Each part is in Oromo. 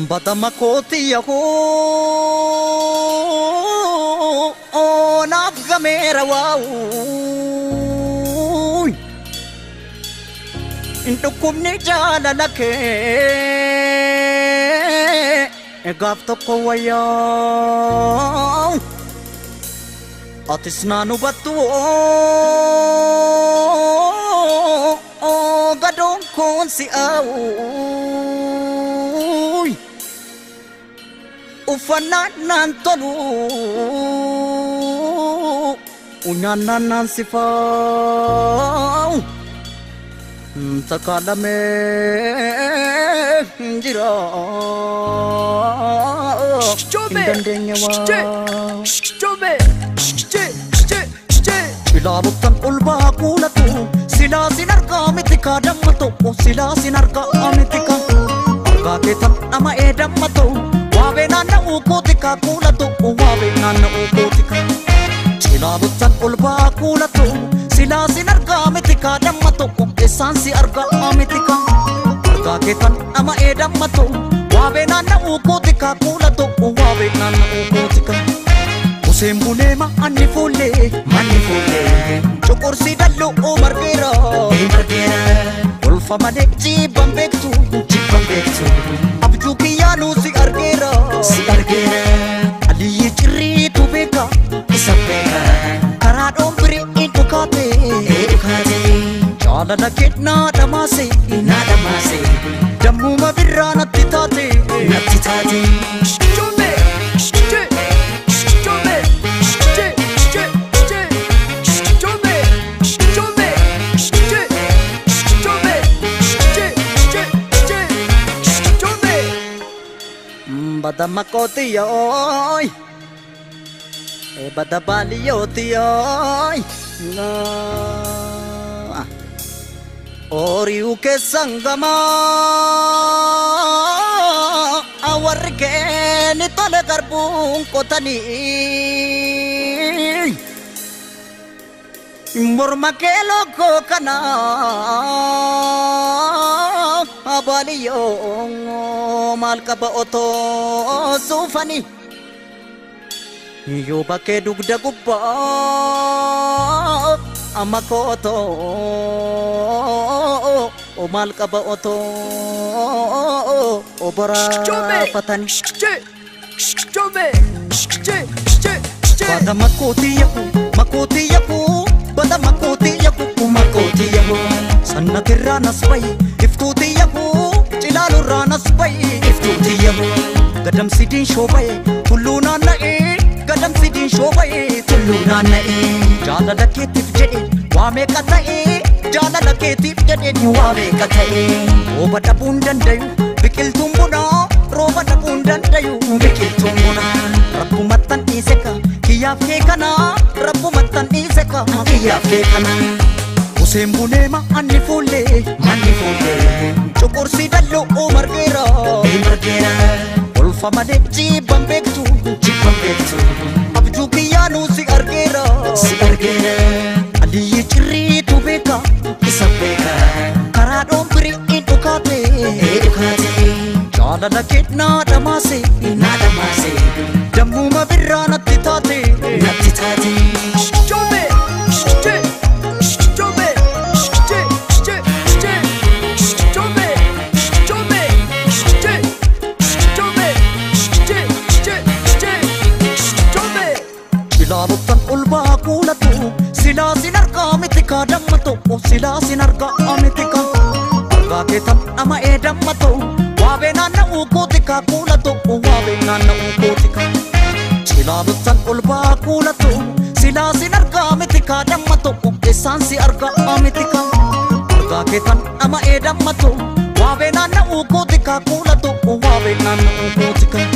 Badama kooti yahoo naaf gameera waa'u Dhukkubni jaalala kee gaaf tokko wayyaa Atis naan hubattu gadoon koon si'aawu Uffannaan naan tolu nyaannaan naan sifaa'u Takaalamee jira hin dandeenye waa Ilaaluttan ol baa kuulatu silaa sin argaa miti kaa damma tokko silaa sin argaa miti kaa argaa keetan dhama'ee damma ta'u waabee naanna'uu kooti kaa kuula tokko waabee naanna'uu kooti kaa Ilaaluttan ol baa kuulatu silaa sin argaa miti kaa damma tokko eessaan si argaa miti kaa argaa keetan dhama'ee damma ta'u waabee naanna'uu kooti kaa kuula tokko waabee naanna'uu kooti kaa Useen bulee manni fuullee Manni fuullee Cuqursii dalloo margeera margeera Kolfa malee jibban beektu jibban beektu Abjuu kiyyaanuu si argeera si argeera Aliyyi cirriitu beeka isa beeka Karaa dhoombirii in dhukaate ee dhukaate Jaalala kee naa dhamaase naa dhamaase Dammuma birraa natti taate natti taate. Badama kootiyooy Bada baaliyootiyooy Oriu keessan gamaa warri keeni tole garbuun qotanii Morma kee lookoo kana baaliyyoo maal qaba otoo suufanii Yoo bakkee dugda gubbaa amma kootoo maal qaba otoo boraafatanii. Bada makooti yaku makooti yaku bada makooti yaku makooti yaku sannatirraa nas bahi iftuuti yaku cilaalurraa nas bahi Iftuuti yahu Gadamsi diinshoo bahe tulluu naanna'ee gadamsi diinshoo bahe tulluu naanna'ee Jaalala keetiif jedhe waa meeqa ta'ee jaalala keetiif jedhe ni waa waa meeqa ta'ee Rooba dhabuu hin dandayu biqiltuun bunaa rooba dhabuu hin dandayu biqiltuun bunaa Rabbumattan dhiise ka kiyyaaf kee kanaa rabbumattan dhiise ka kiyyaaf kee kanaa Useen bulee manni fuullee manni fuullee Cuqursii dalloo margeera margeera Kolfa malee jibban beektu jibban beektu Abjuu kiyyaanuu si argeera si argeera Aliyyi cirriitu beeka isa beeka Karaa dhoombirii in dhukaate ee dhukaate Jaalala kee naa dhamaase naa dhamaase Dammuma birraa natti taate natti taate. Ilaaluttan ol baa kuulatu silaa sin argaa miti kaa damma tokko silaa sin argaa miti kaa argaa keetan dhama'ee damma ta'u waabee naanna'uu kooti kaa kuula tokko waabee naanna'uu kooti kaa Ilaaluttan ol baa kuulatu silaa sin argaa miti kaa damma tokko eessaan si argaa miti kaa argaa keetan dhama'ee damma ta'u waabee naanna'uu kooti kaa kuula tokko waabee naanna'uu kooti kaa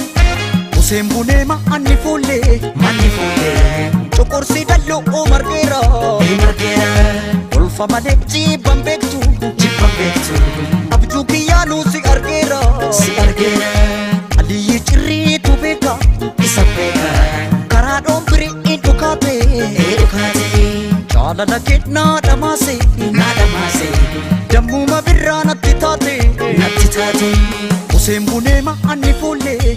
Useen bulee manni fuullee Manni fuullee Cuqursii dalloo margeera margeera Kolfa malee jibban beektu jibban beektu Abjuu kiyyaanuu si argeera si argeera Aliyyi cirriitu beeka isa beeka Karaa dhoombirii in dhukaate ee dhukaate Jaalala kee naa dhamaase naa dhamaase Dammuma birraa natti taate natti taate. Museen bunee ma'anni fuullee.